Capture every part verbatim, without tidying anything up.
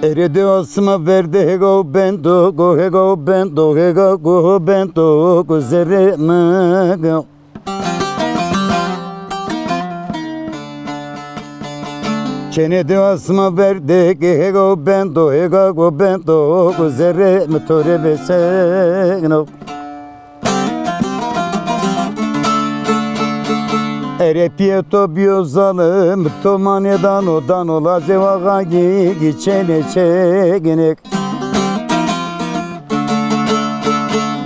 Erê de asma verde hega u bendo go, hega u bendo, hega go bendo go zerrê mi go. Çênê de asma verde ge hega u bendo, hega go bendo go zerrê mi to rê vêseno. Erê pîyê to bîyo zalim, to ma nêdano dano lazê wa xagî gî çênê çêginêk.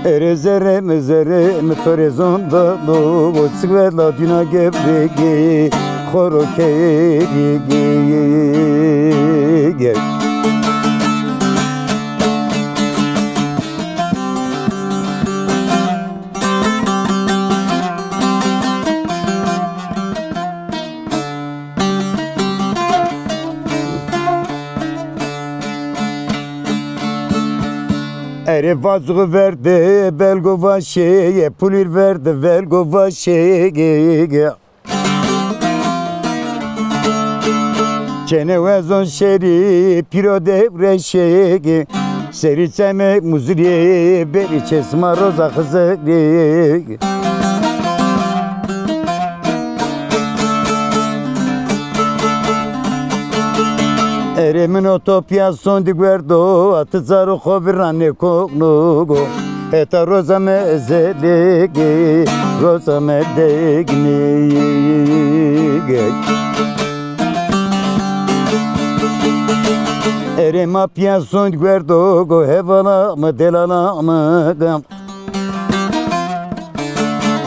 Erê zerrê mi, zerrê mi to rê zon dano, o çik ve la dîna gevrêgî xo ro kêrîgî. Erê vazuğu verde belgo vaşê, pulîr verde velgo vaşê. Çênê wezon şêrî pîro dewreşê, serî çemê muzirî berî çesma roza Xizirî. Erê min o to pîya sondî guerdo, a ti zaro xo vîra nêkono go. Heta roza mezelêgê, roza merdegî nêgê. Erê ma pîya sond guerdo go, hevala mi, delala mi gam.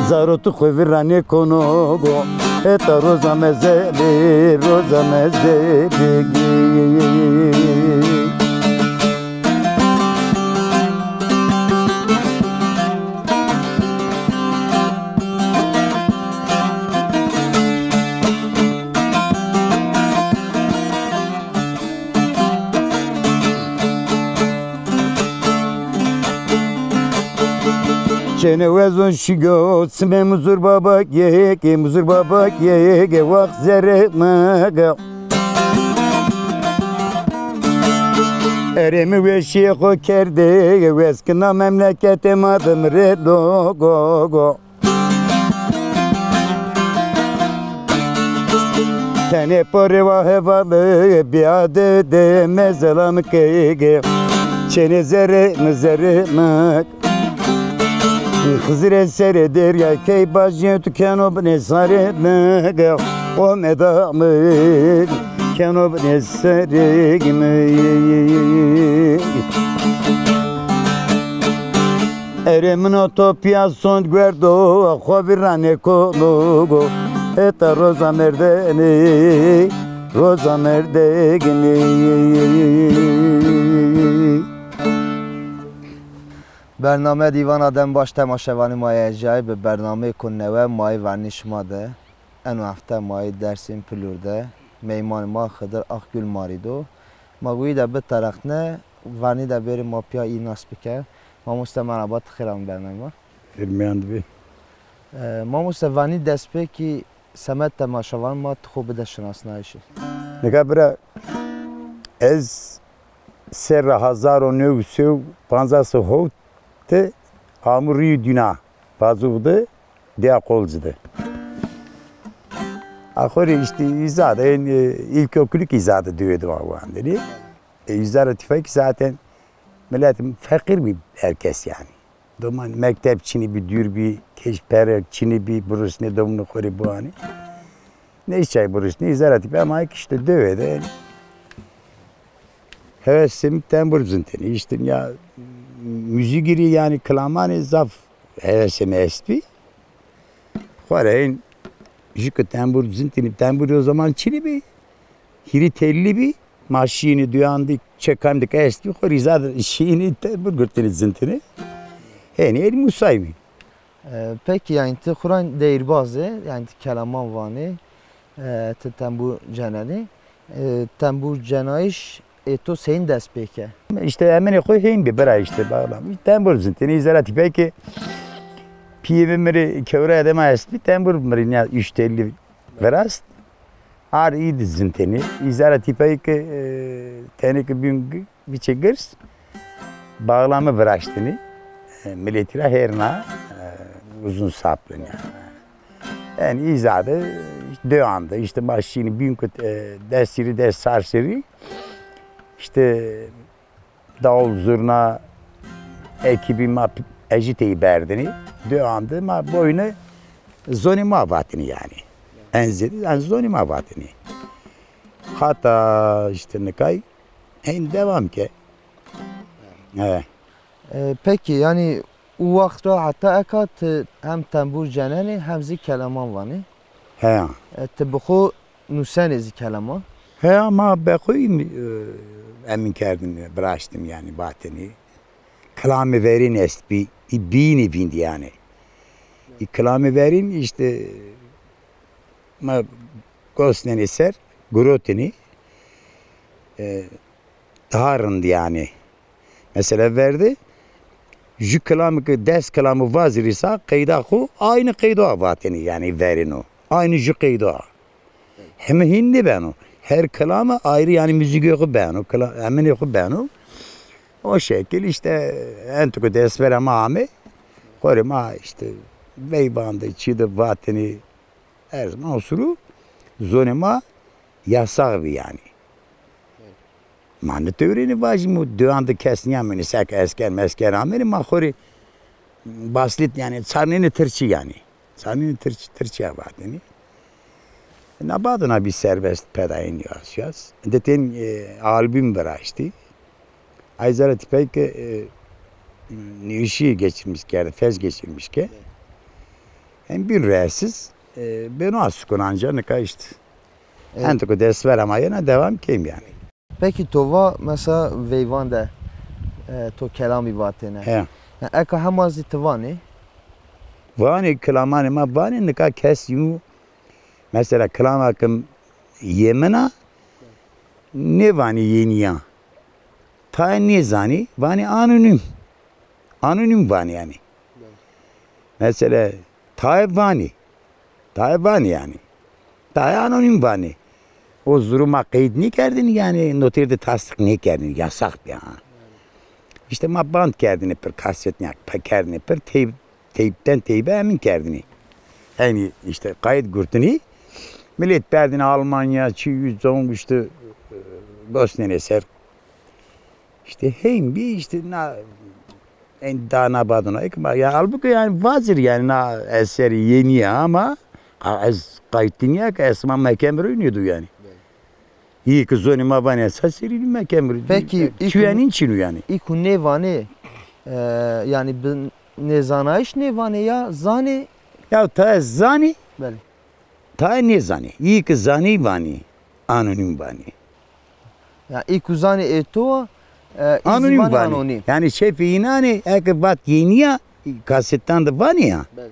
Zaro tu xo vîra nêkono go, heta roza mezelê, roza mezelêgê. Çênê wezon şîgo, çimê Muzur Baba gê, gê Muzur Baba gê, gê wax zerrê mi gê. Erê mi weşîyê xo kerdê, weskina memleketê ma de mi rê do go go. Tenê porê wa hevalê, bîyade de mezela mi keyge. Çênê zerrê mi, zerrê mi. Xizirê serê derya key bajî tu keno binê sarê mi. O meda mi keno binê serê mi. Erê min o to pîya sond guerdo, xo vîra nêkono go. Heta roza merdenê, roza merdegî nê. Bername Dîvana dem baş temaşevanî ma yê ecayî bi bernameyêko newe ma yê vernî şima de. Eno hefte ma yê Dêrsim Pilûr de meymanê ma Xidir Akgül ma rê do. Ma guyî de bitereqne, vernî de bêrê ma pîya î nas bike. Mamoste merhaba, ti xêr amî bernamê ma. Xêr mîyan de bî. E, mamoste, vernî destpêkî semed temaşevan ma ti xo bide şinasnayîşî. Nika bira, ez serra hezar û new sey û pancas û hewt de amû rîyû dîna, vazû de, dêya Qolcî de. A xo rê îşte îza de, ên, e, îlkokulu kî îza de dewê de ma wendinî. E, îza ra tîfekî zaten milet feqîr bî herkes yanî. Doman mekteb çinî bî, dûr bî, keş pere çinî bî, birusnê domanê xo rê biwanê. Nêşîyay birusnê, îza ra tîpe ma kî îşte dewê de. Hewesê mi tembur cintinî, îşte ya muzîkî rê yanî kilamanê zaf hewesê mi estbî. Xo ra hên jû ke tembur cintinî, tembur o zaman çinî bî, hîrî tellî bî. Ma şînî duyan de çekan de ke estbî, xo rê îza de şînî tembur gurtinî cintinî. Hênî êr musay bî. E, pekî, yanî ti xwura deyîrbaz ê, yanî ti kelaman vanê, e, ti tembûr cenenê. E, tembûr cenayîş ê to seyîn dest pê ke? Îşte emenê xo hên bî bira îşte bağlam. Tembûr cintinî, îza ra tîpe ke pîyê mi mi rê kewraya de ma estbî, tembûr mi rê nîya üç telli virast. Ar î di zintênî. Îzara tîpayî ke, e, tenê ke bîn gi-, viçê girs, bağlamı viraştênî. E, miletî ra hêrna, e, uzun saplı yani. Yani îza de, işte, döğan de, işte, ma şînî bîn ke, e, des serî, des çar serî, işte, davul zurna ekîbî ma p-, ejîteyî berdinî. Döğan de ma boyne zonê ma vatênî yani. En zêde, en zonê ma vatênî. Hata işte nikay, en devam ke. Evet. E, peki, yani, o waxt ra heta eka ti hem tembur cenenê hem zî keleman vanê. Heya. E, ti bi xo nusenê zî keleman? Heya, ma be xo î, e, emin kerdin, viraştim yani, vatênî. Kilamê verîn estbî, î bînî vîndî yani. Î kilamê verîn işte, ma gosnenê ser, gurotênî, e, daha rind yani. Mesela verde, ju kilamî ke des kilamî vazirî sa, qeyda xo aynî qeydo a vatênî, yani verêno. Aynî ju qeydo a. Heme hîn nêbeno. Her kilame ayrı yani muzîkê xo beno, kila-, eminê xo beno. O şekil işte, ento ke destvera ma ame, xo rê ma işte veyvan de, çî de vatênî, her zaman o suru zonê ma yasax bî yani. Ma nitewrênî vajî, mu döğan de kes nîyamenî, seke esker mesker amenî, ma xo rê baslit yani çarnênî tirkî yani. Çarnênî tirkî, tirkîya vatênî. Na bado na bî serbest pedayîn yavaş yavaş. De tên, e, albüm viraştî. Ay zere tîpey ke, e, nêweşîye geçirmiş kerde, felç geçirmiş ke. Hem bîn rahatsiz, e, beno a sukun anca nika işte. E, ento ke destvera ma yena devam kêm yani. Peki to va mesela veyvan de, e, to kelamî vatêne. He. Ya eka hema zî ti vanê? Vanê, kilamanê ma vanê, nika kes yû mesela kilama ke yê min a, nêvanê yenî ya. Tayê nêzanî, vanê anonim. Anonim vanê yani. Mesela tayê vanê. Tayê vanê yani. Tayê anonim vanê. O zuru ma qeyd nêkerdinî yani, noter de tasdîq nêkerdinî, yasax bî ha. İşte ma band kerdinî pir, kaset nîya, pe kerdinî pir, teyp, teypten teype emin kerdinî. Heynî işte qayt gurtinî, milet berdinî Almanya, çi yüz on işte, e, gosnenê ser. İşte heyn bî işte na, en daha na badona ek ma ya, halbuki yani vazir yani na eseri yenî ya ama a, ez qaytî nîya ke ez ma mekem rûnî du yani. Belê. Î ki zonê ma vanê sa serî bî mekem rûnî. Peki, çi yanî çin yani. Î ku nêvanê, e, yani bi nêzanayîş nêvanê ya zanê? Ya tayê zanî. Belê. Tayê nêzanî. Î ki zanî vanî. Anonim vanî. Ya î ku zanî ê to, e, î zî vanî anonim. Yani şefê înanê eke vat yenî ya, kasetan de vanî ya. Belê.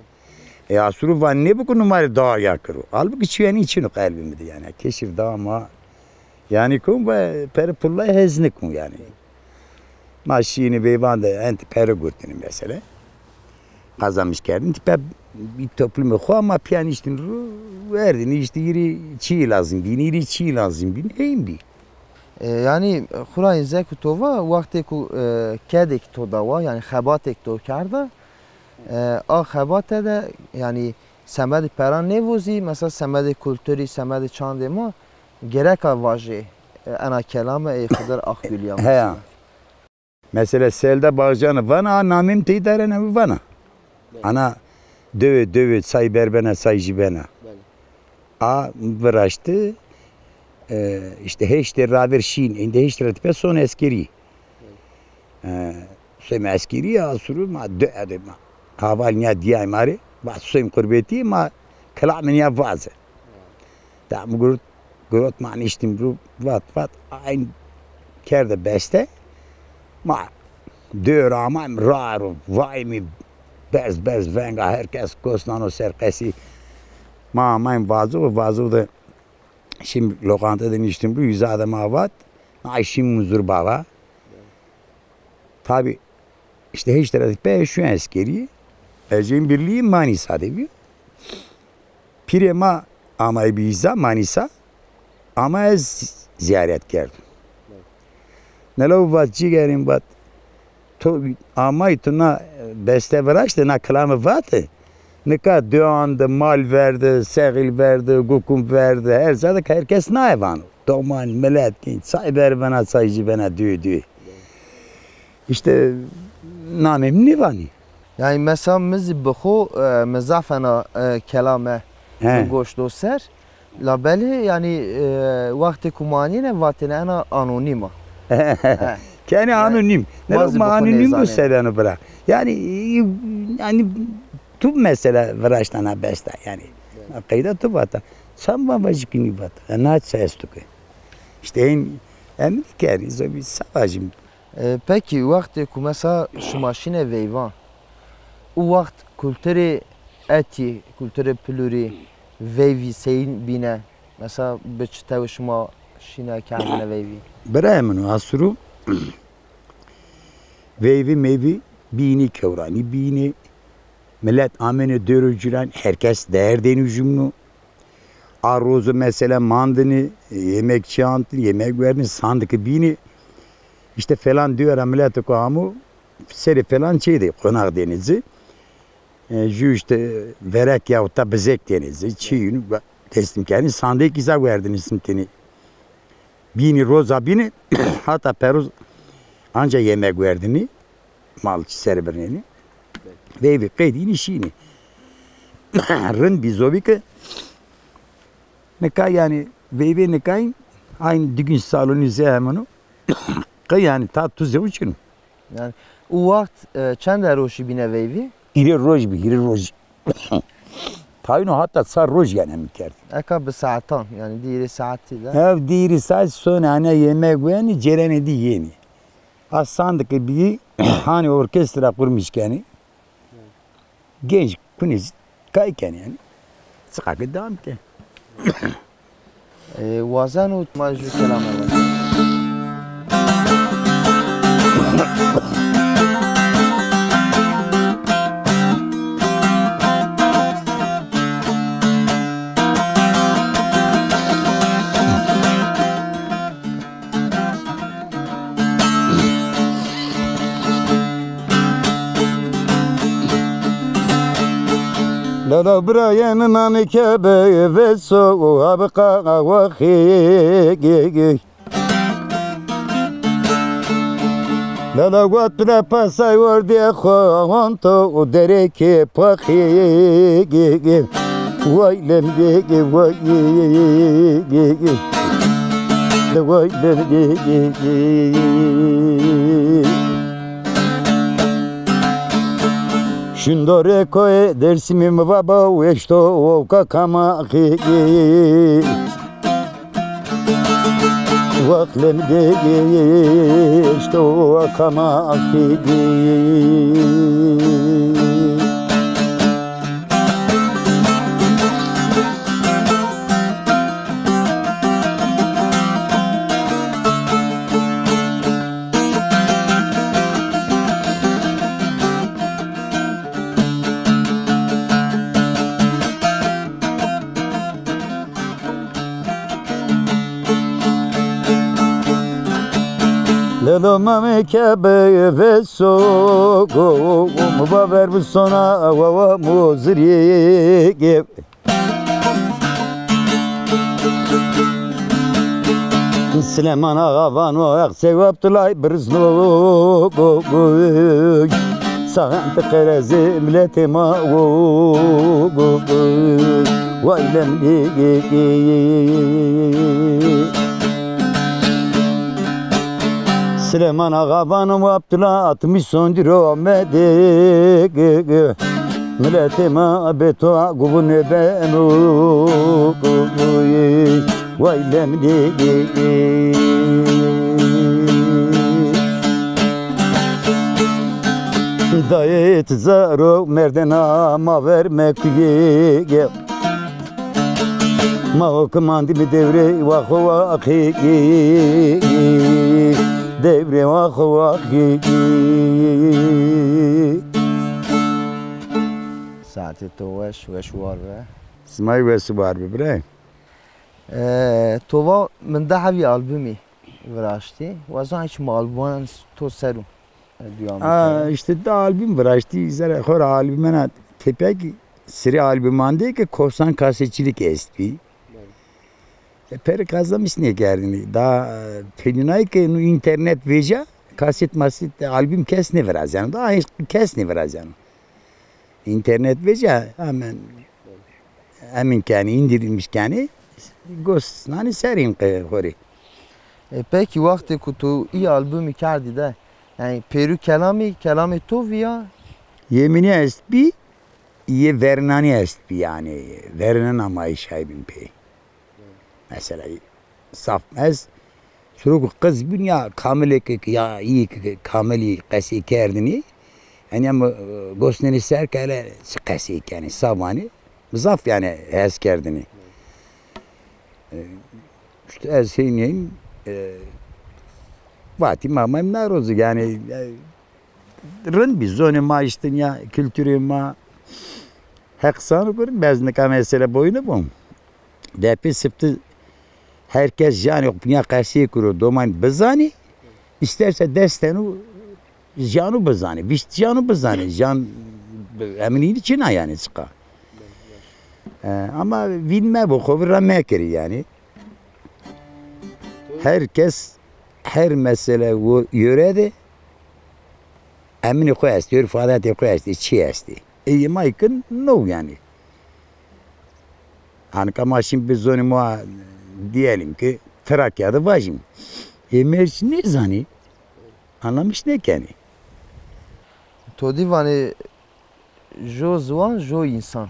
E, asuru vanî nêbi ku numare daha ya kiro. Halbuki çi yanî çin o qelbê mi de yani. Keşir daha ma yani kum ve pere pulla hez nikum yani. Ma şînî veyvan de ent pere gurtinî mesela. Kazanmış kerdin. Tipe bir toplumê xo ama piyan iştin ru verdin. İşte îrî çî lazım bin, îrî çî lazım bin. Heyn bî. E, yani xurayın zeku to va, wextê ku, e, kedek to dawa, yani xebatek to kerda, e, a xebate de, yani semedê peran nêvozî, mesela semedê kulturî, semedê çandê ma, gereka vajê, e, ena kelame ê Xidr Akgül ya. Heya. Mesela Selda Bağcanî vana, a namê mi tey darena vana. Ana döve döve say berbena, say jibena. A viraşti, e, işte heştê raver şîn, êndî heşt ra tipe son eskerî. E, soyme eskerî ya, suru ma dö edê ma. Haval nîya dîyay ma rê, va soym qurbetî ma, kilamê nîya vaze. Da mi gurot, gurot ma niştim ru, vat vat, ayn kerde beste. Ma dör amayim ra ro, vaymi bez bez venga, herkes gos nano ser qesî. Ma amayim vazo, vazo de şimdi lokanta de niştim ru, yüzade ma vat, na şîm Muzur Bava. Tabi işte heşt ra tipe şu eskerî, Erciyesbirliği Manisa de bî. Pîrê ma amay bî îza Manisa. ama ez zîyaret kerdim. Nelo vat, cîgerîm vat, to amay, to na beste viraşte, na kilame vate. Nika dewan de mal verde, sexil verde, gukum verde, her ca de herkes naye vano. Doman, milet, çay ber bena, çay jî bena dü dü. Îşte namê mi nêvanî. Yanî mesela mi zî bi xo, e, mi zaf ena, e, kelame He. mi goş do ser. Labelê yanî, e, wextê ku ma anîne vatêne ena anonîm a. He. Kenî anonîm. Ne ma zî ma bi xo anonîm do nêzanên. Sebeno bira. Yanî, yanî tu mesela viraştana besta yanî. Qeyda tu vata. Çam van vajî ki nîvata. E, na çi esto ki? Îşte hên em kerî, zobî sa vajîm. E, pekî, wextê ku mesela şima şîne veyvan, û wext kulturê etî, kulturê pilûrî, veyvî seyîn bîne? Mesela bi çi tewî şima şîne kerdine veyvî? Birayê min û Asuru, veyvî meyvî bînî, kewranî bînî, milet amêne dêro cîran, herkes derdênî jumno. A rozo mesela mandinî, yemek çîyantî, yemek werdinî, sandikî bînî. Îşte falan diyor, millet ko amo, serê falan çêdê, qonax dênê ci. E, ju îşte verek ya ta bizek dênê ci, çî yunu, teslim kenî, sandê kî za werdinî simtênî. Bînî roza bînî, hata peroz anca yemek werdinî. Mal çi ser birnenî. Veyvî qeydînî şînî. Rind bî zobî ke nika yanî veyvê nikayî aynî digün salonî zê hemino. Qey yanî ta tu zewç kino. Yanî û wext, e, çende roşî bîne veyvî? Hîrê roj bî, hîrê roj. Tayno hata çar roj yanî mi kerd. Eka bi saetan, yanî di hîrê saetî de. Ev di hîrê saet sonê ane yemek wenî, cêrenê di yenî. A sandike bîyî, hanî orkestra qurmîş kenî. Genç kunî kay kenî yanî. Çiqa ke dam ke. E, wazen û ma ju kelame wazen. Lala birayê mi Mamê Kebe veso abi qawa xê. Lala got bira pasay werdê xo honto derekê paxê. Way lem ge ge way ge ge. De way lem ge ge ge. Şundo rê koyê Dêrsimî mi va baw eşto o kakama xê. Wax lem ge ge eşto o kakama xê. Lelo Mamê Kebe veso go, mi va ver bi sona wa wa mozirî ge. Silêman Axa vano ex sewab tulay birizno. Saxentî qerezê miletê ma wo. Way lem ge ge ge. Silêman Axa vano Abdullah atmış sondiro Ahmedê. Miletê ma bê to guvune beno. Way lem ge ge. Dayê ti zaro merdena ma verme kuyê. Ma o ki mandî bi dewrê wa xo wa xê. Dewrê wa xo wa xê. Saetê to weş, weş war be. Simay weş war be, birayê. E, to va min de hevî albumî viraştî. Wazan hiç mi albuman to ser o, e, duyam A, bikero. İşte de album viraştî, zere xora albumena tepek siri albumandê ki korsan kasetçilik estbî. E, peri kazanmış ne kerdini. Da, e, pelînay ki nu internet veca, kaset maset, album kes nêvirazeno. Da hiç kes nêvirazeno. İnternet veca hemen emin kenî, indirilmiş kenî, gos nanî serîn xo rê. E, peki wextê ku tu î albumî kerdî de, yani pêrû kelamî, kelamê to vîya? Yê min estbî, yê vernanî estbî yani. Vernan ama şaybîn pê. Mesela zaf ez, sirok û qiz bîn ya kamilê ke, ya î ke kamilî qesey kerdinî. Enî mi, e, gosnenî ser ke hele çi qesey kenî, sa vanî. Mi zaf yani hes kerdinî. E, işte ez heynî, e, vatî ma, ma na roz yani, e, rind bî, zonê ma, îşte ya kulturê ma. Heq sano kur, bez nika mesele boynu bû. Depê sipti herkes janê xo pinya qesey kuro, doman bizanî, isterse des tenu janu bizanî, vîst janu bizanî, jan eminî çina yani çiqa. E, ama vîn mebo, xo vîr ra mekirî yani. Herkes, her mesele o yöre de eminî xo estî, örf adetê xo estî, çi estî. Ê yê ma yê kin no yanî. Anika ma şîn bi zonê ma, diyelim ki Trakya de vajîm. Ê merç nêzanî, anlamiş nêkenî. To dî vanê jo ziwan, jo însan.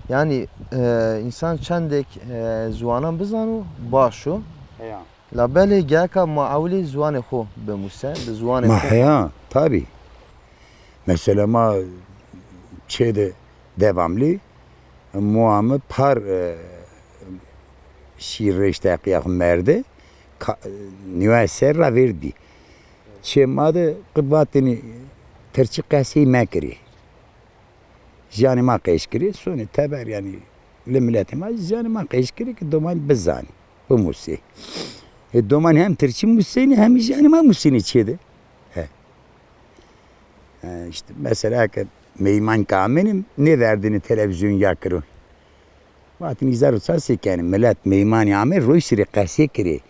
Yanî, e, însan çendêk, e, ziwanan bizano, baş o. Heya. Labelê gereka ma ewilî ziwanê xo bimuse, bi ziwanê Ma xo. Heya, tabî. Mesela ma çê de devamlî moa mi par, e, şî reşteqiya xo merde, ka-, nîwa ser ra vêrdbî. Çê ma de qi vatênî tirkî qesey mekirî. Janê ma qeşkirî, sonê teber yanî li miletê ma janê ma qeşkirî ki doman bizanî, bimusê. E, doman hem tirkî musenî hem janê ma musenî çê de. He. E, işte mesela ke meyman ke amenî nêverdinî televîzyon ya kiro. Vatin îzar û sasê kenî, milet meymanî ame, roy sirê qesey kirê.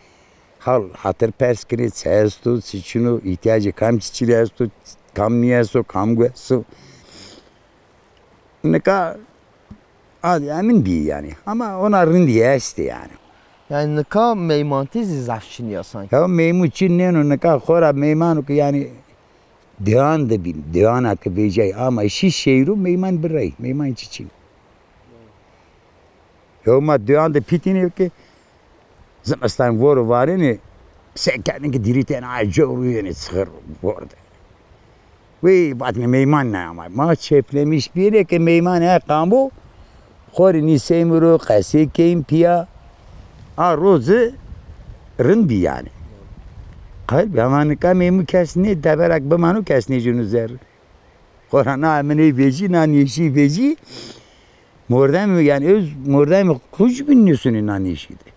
Hal hatir pers kirê, çi esto, çi çin o, îhtîyacê kam çiçî rê esto, kam nîesto, kam guesto. Nika adî emin bî yanî. Ama ona rindî estê yanî. Yanî nika meymantî zî zaf çinî ya sanki. Ya meymun çin nêno, nika xora meymanu ki yanî dewan de bîn, dewana ki vecay ama şî şeyru meyman birey, meyman çiçîn. Yo ma dewan de pîtînê ki zimistan voro varênê, se kerdin ki dîrî tena ay cewrû yenê çixir vor de. Wey, vatine meyman nayamay. Ma çeplemiş bîyêne ke meyman he qamo, xo rê nîseyme ro, qesey keyme pîya. A roze rind bî yanî. Qayîl bî, ama nika meymun kes nê, teberak bimano kes nêcêno zerre. Xora na eminey vecî, na nêşî vecî. Mordemî, yanî öz mordemî xo jî bîn nêsonê na nêşî de.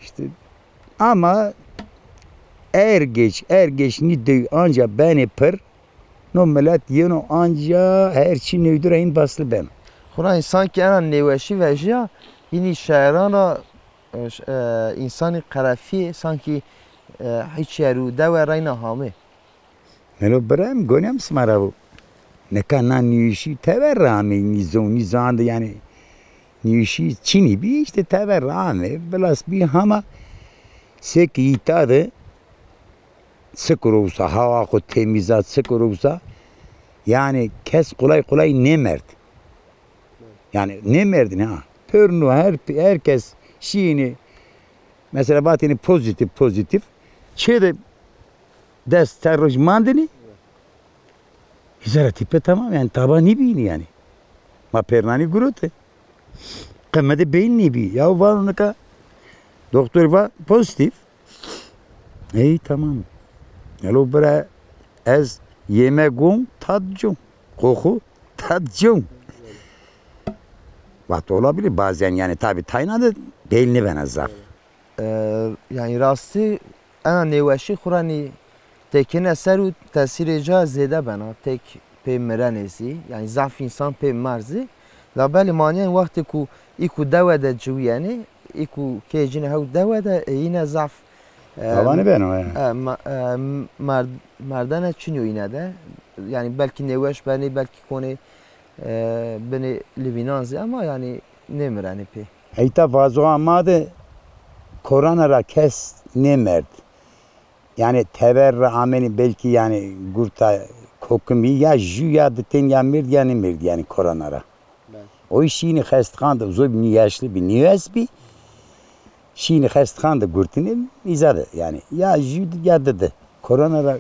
İşte ama er geç, er geç nî dew anca benê pir, no milet yeno anca her çî newdira hîn basli beno. Xora însan ki ena nêweşî vejîya, hînî şaîran ra, e, ş-, e, însanî qerefîyê, sankî, e, hiç yer û dewe reyna hamê. Melo birayê mi, gonîya mi sima ra bo. Nika na nîyişî tever ra amey, nîzon, nîzon de yanî nîyişî çinî bî, işte tever ra amey, bilas bî hama seki îta de çik rowsa, hawa xo temîza, çik rowsa, yanî kes qulay qulay nêmerd. Yanî nêmerdinî ha. Pêrno her, her kes şîyênî, mesela vatênî pozîtîf, pozîtîf. Çê de des çar roj mandinî. Hîzara tîpe tamam yanî, taba nêbînî yanî. Ma pêrnanî gurote. Qimete beyin nêbî. Ya vano nika doktor va pozîtîf. Ey tamam. Elo bira ez yemek gon tad con. Koku tad con. Vaxt olabilir bazen, yani tabi tayna de belli bena zaf. E, yanî rastî ena nêweşî xo ra nî têkine ser û tesîrê ca zêde bena. Têk pê mirenê zî, yanî zaf însan pê mer zî. Labelê ma nîyen wextê ku î ku dewe de ciwîyenê, î ku kê cîne hew dewe de, e, yîne zaf, e, Tawanî beno, e. E, ma-, e, merd-, merdene çin yo îne de. Yanî belkî nêweş benê, belkî konê, e, binê livînan zî ama yanî nêmirenê pê. Eyta vazoxa ma de korona ra kes nêmerd. Yani teber ra amenî belkî yani gurta kokimî ya jû ya di ten ya mird ya nêmird yani korona ra. Belkî. O şînî xestixan de zobî nî yaşlı bî, nî wes bî. Şînî xestixan de gurtinî îza de yani ya jû di ya di di. Korona ra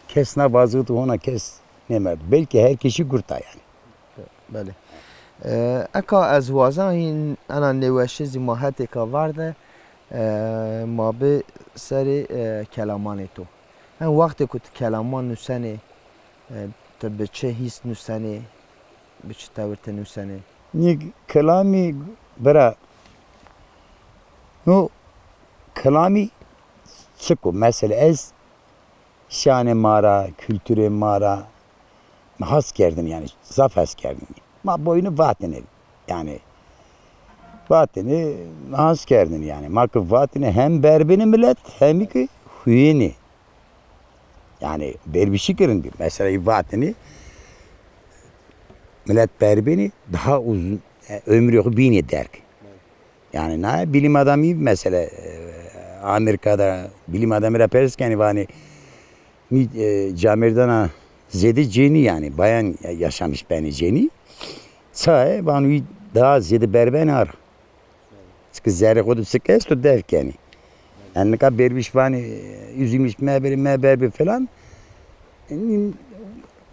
kes na vazixit hona kes nêmerd. Belkî her keşî gurta yani. Belê. E, eka ez wazen hîn ena nêweşê zî ma hetêka ver de, e, ma bi serê, e, kelamanê to. Hem wextê ku ti kelaman nusenê, e, ti bi çi hîs nusenê, bi çi tewir ti nusenê? Nî kelamî bira, no kelamî çik o? Mesela ez şanê ma ra, kulturê ma ra, ma has kerdin yani, zaf has kerdin. Ma boynu vatine yani. Vatine has kerdin yani. Ma ki vatine hem berbini millet, hem ki huyini. Yani berbişi kirin bir. Mesela vatine millet berbini daha uzun, e, ömrü yok bini derk. Yani na bilim adamî mesela, e, Amerika'da bilim adamî ra pers kenî vanî, nî, e, camêrdana zêde cenî yani bayan yaşamış benî cenî. Çaye vanî daha zêde berbenî ara. Çike zerrê xo de çike esto dev kenî. Yani nika berbiş vanî, üzülmüş meberi meberbi falan.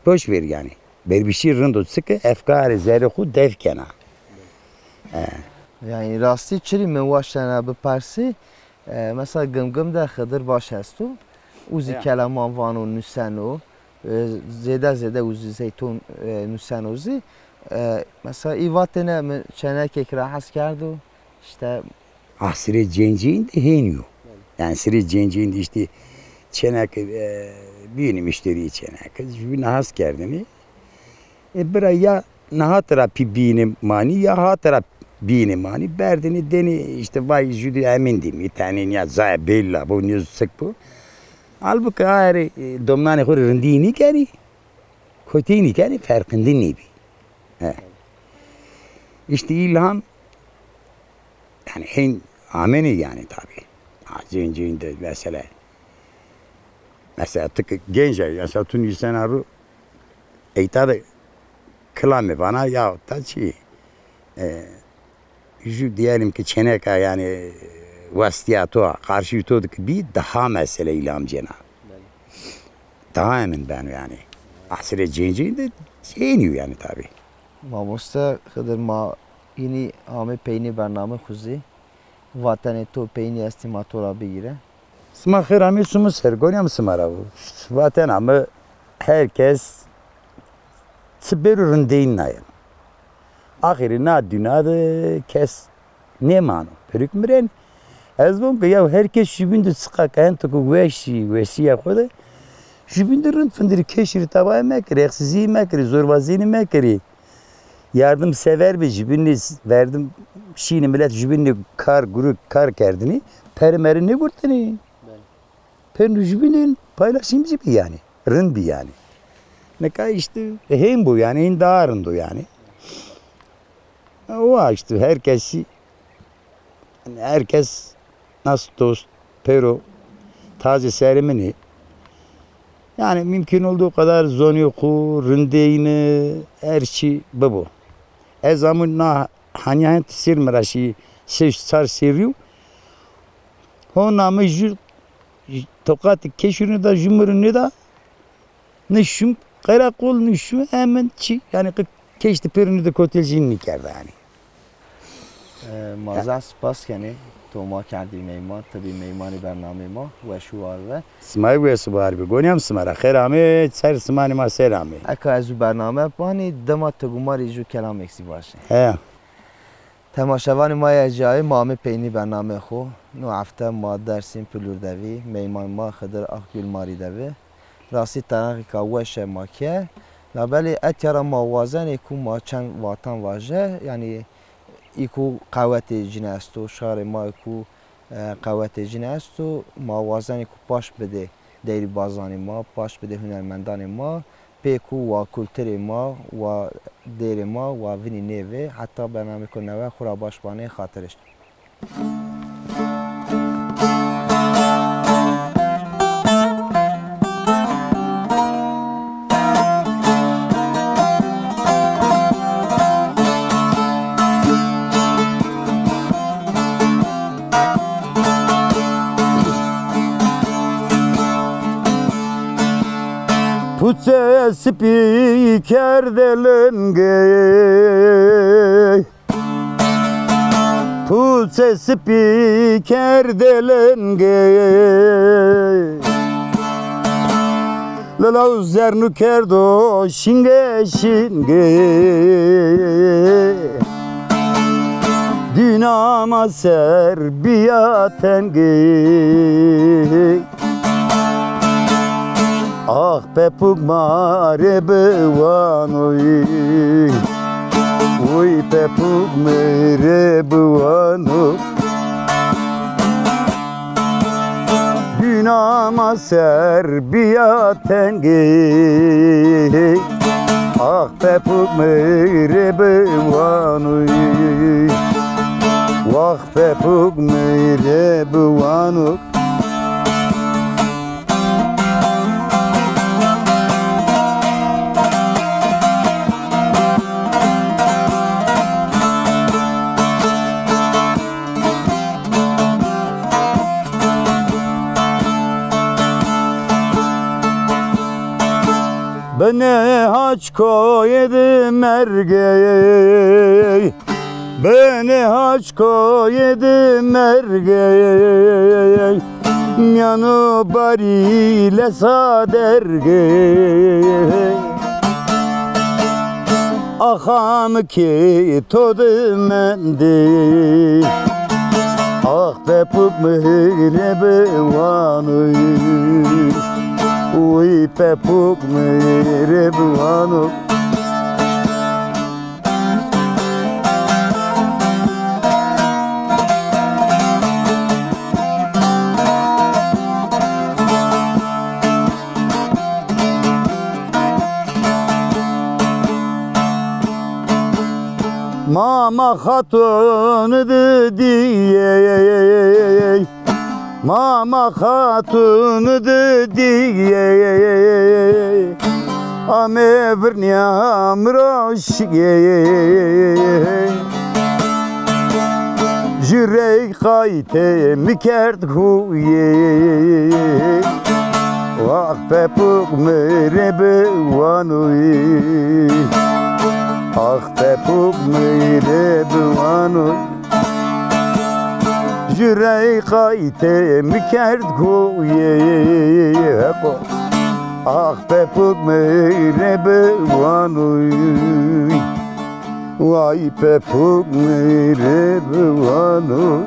Boş ver yani. Berbişî rind o, çike efkarê zerrê xo dev kena. E. Yanî rastî çirî min waştena bipersî, e, mesela Gimgim de Xidir Baş esto. Û zî kelaman vano, nuseno, e, zêde zêde û zî Zeytun, e, nuseno zî. E, mesela î vatêne mi çenekêk ra hes kerdo, işte, Ah, sirê cencîn de hênî yo. Yani sirê cencîn de işte çeneke, e, bînî müşterî çeneke. Jübî nahas kerdinî. E, bira ya nahat ra pî bînî manî ya hat ra bînî manî. Berdinî denî işte vay jüdî emin dî mi tenîn ya zaya bella bu nîz sik bu. Halbuki ayrı, e, domnanê xo rindî nîkenî. Kotî nîkenî ferqindî nîbî. He. İşte ilham Yani hên amenî yani tabi. Ha, cin cin de mesele. Mesela ti ki genc ay, mesela tu nîsena ru eyta de kilame vana ya ta çi, e, ju diyelim ki çeneka yani westiya to, karşı to de ki bir daha mesele ilham cena. Daha emin ben yani. Asire cin cin de şeyniyor yani tabi. Mamoste Xidir, ma înî amê peynî bername xwu zî. Vatenê to peynî estî ma to ra bigîre. Sima xêr amê, sumu ser, gonîya mi sima ra. Vatena mi her kes çi bêro rindeyîn nayen. Axirî na dîna de kes nêmano. Peruk mirenî. Ez von ke ya her kes jübîn de çiqa ke hento ke weşî, weşîya xo de jübîn de rind findirî, keşirî, tavayî mekerî, heqsizîyî mekerî, zorbazîyî mekerî. Yardımsever bî, jübînî verdim şînî, milet jübînî kar, guru kar kerdinî, peri meri nêgurtinî. Pêrnû jübînî paylaşımcı bî yani. Rind bî yani. Nika işte hên bo yani, hên daha rind o yani. O işte herkesi, yani herkes nas dost pêro tazê serê min ê. Yani mümkün olduğu kadar zonê xo, rindeyîne, her çî bibo. Ez amû na hanya hen sêr mi ra şî, sêr çar sêrî yo. Hona mi jû toqatî keşirî nêda, jû mi rû nêda. Nişum qereqol, nişum hemen çi, yani qi-, keştî pêrûnî de kotelcî nîkerda yani. E, ma zaf spas kenê, to ma kerdî meyman, ti bî meymanê bernameyê ma, weş û war be. Sima yê weş û war bî, gonîya mi sima ra, xêr amê, ser simanê ma ser amê. Eka ez û bername banî, dima ti gumarî jû kelamêk zî vaşê. He. Temaşevanê ma yê cayê, ma amê peynî bernameyê xo. No hefte ma Dêrsim Pilûr de vî, meyman ma Xidir Akgül ma rê de bi. Rastî tenaxîka weş e ma ke. Labelê etya ra ma wazenê ku ma çend vatan vaje, yanî î ku qewetê cine esto, şarê ma î ku, e, qewetê cine esto, ma wazenê ku paş bidê deyrîbazanê ma, paş bidê hunermendanê ma, pê ku wa kulturê ma, wa dêrê ma, wa vinî nêvê, heta bernameyêko newe xo ra baş banê, xatirêş. Puçe sipî kerde lingê. Puçe sipî kerde lingê. Lila û zernû kerdo şingê şingê. Dîna ma ser bîya tengê. Ax pepûk ma rê biwanoy. Oy pepûk mi rê biwano. Dîna ma ser bîya tengê. Ax pepûk mi rê biwanoy. Wax pepûk mi rê biwano. Binê haç koyê di mergê. Binê haç koyê di mergê, mîyano barî lesa dergê. Axa mi kê to di mendê. Ax pepûk mi rê biwanoy. Uy pepûk mi rê biwano. Mama Xatun di dîyê. Mama Xatun di dîyê, ame virnîya mi ro şîyê. Jû rey qaytê mi kerd huyê. Wax pepûk mi rê biwanoy. Ax pepûk mi rê biwanoy. Jû rey qaytê mi kerd huyê. Heqo. Ax pepûk mi rê biwanoy. Way pepûk mi rê biwanoy.